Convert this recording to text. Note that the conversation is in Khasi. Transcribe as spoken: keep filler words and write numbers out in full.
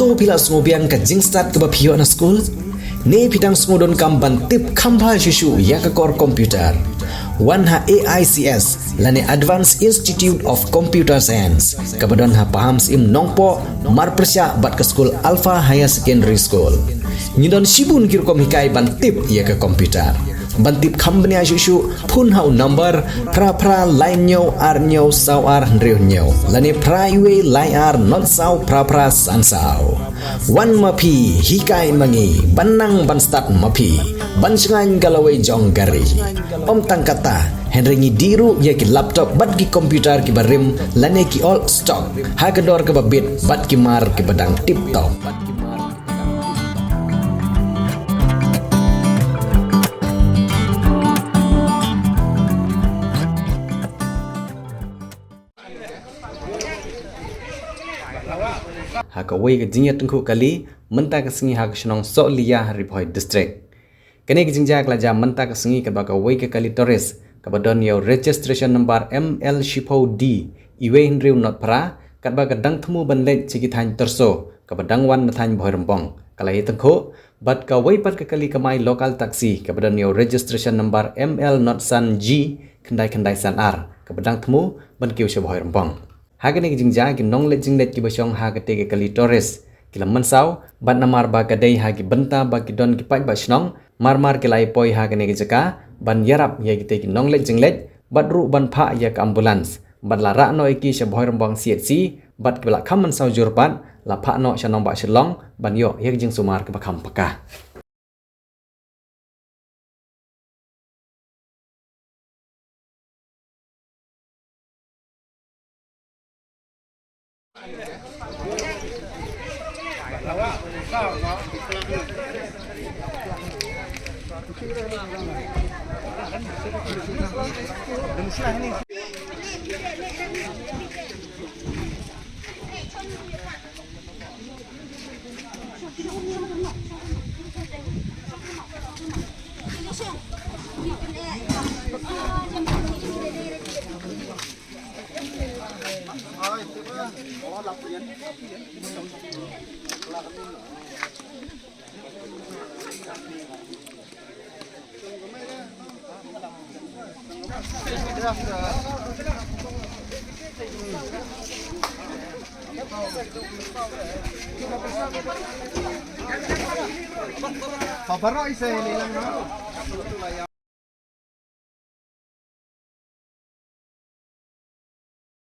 Phi la sngewbiang ka jingstad kaba phi ïoh na skul? Ne phi dang sngewdonkam ban tip kham bha shuh shuh ïa ka kor computer? Wan ha A I C S lane Advanced Institute of Computer Science kaba don ha Pahamsyiem Nongpoh, marpyrshah bad ka skul Alpha Higher Secondary School. Ngi don shibun ki rukom hikai ban tip ïa ka computer. Ban tip kham bniah shuh shuh, phone ha u number phra phra lai hynñiew ar hynñiew saw ar hynriew hynñiew lane phra wei lai ar not saw phra phra san saw. Wan ma phi, hikai ma ngi, ban nang ban stad ma phi, ban shngaiñ ka lawei jong ka ri. Ym tang katta, hynrei ngi dih ruh ïa ki laptop bad ki computer kiba rim lane ki old stock ha ka dor kaba bit bad ki mar kiba dang tip top. Ha kawei ka jingïatyngkhuh kali mynta ka sngi ha ka shnong Sohliya ha Ri Bhoi District. Kane ka jingjia ka la jia mynta ka sngi katba kawei ka kali tourist kaba don ïa u registration number M L shiphew D iwei hynriew not phra, katba ka dang thmu ban leit sha ki thaiñ tyrso kaba dang wan na thaiñ Bhoirymbong, ka la ïatyngkhuh bad kawei pat ka kali kamai local taxi kaba don ïa u registration number M L not san G khyndai khyndai san ar, kaba dang thmu ban kiew sha Bhoirymbong. Ha kane ka jingjia, ki nongleit jingleit kiba shong ha katei ka kali tourist ki la mynsaw, bad namar ba ka dei ha ki bynta ba ki don ki paidbah shnong, mar mar ki la ïa poi ha kane ka jaka ban ïarap ïa kitei ki nongleit jingleit, bad ruh ban phah ïa ka ambulance, bad la rah noh ïa ki sha Bhoirymbong C H C, bad kiba la kham mynsaw jur pat la phah noh sha nongbah Shillong ban ïoh ïa ka jingsumar kaba kham paka.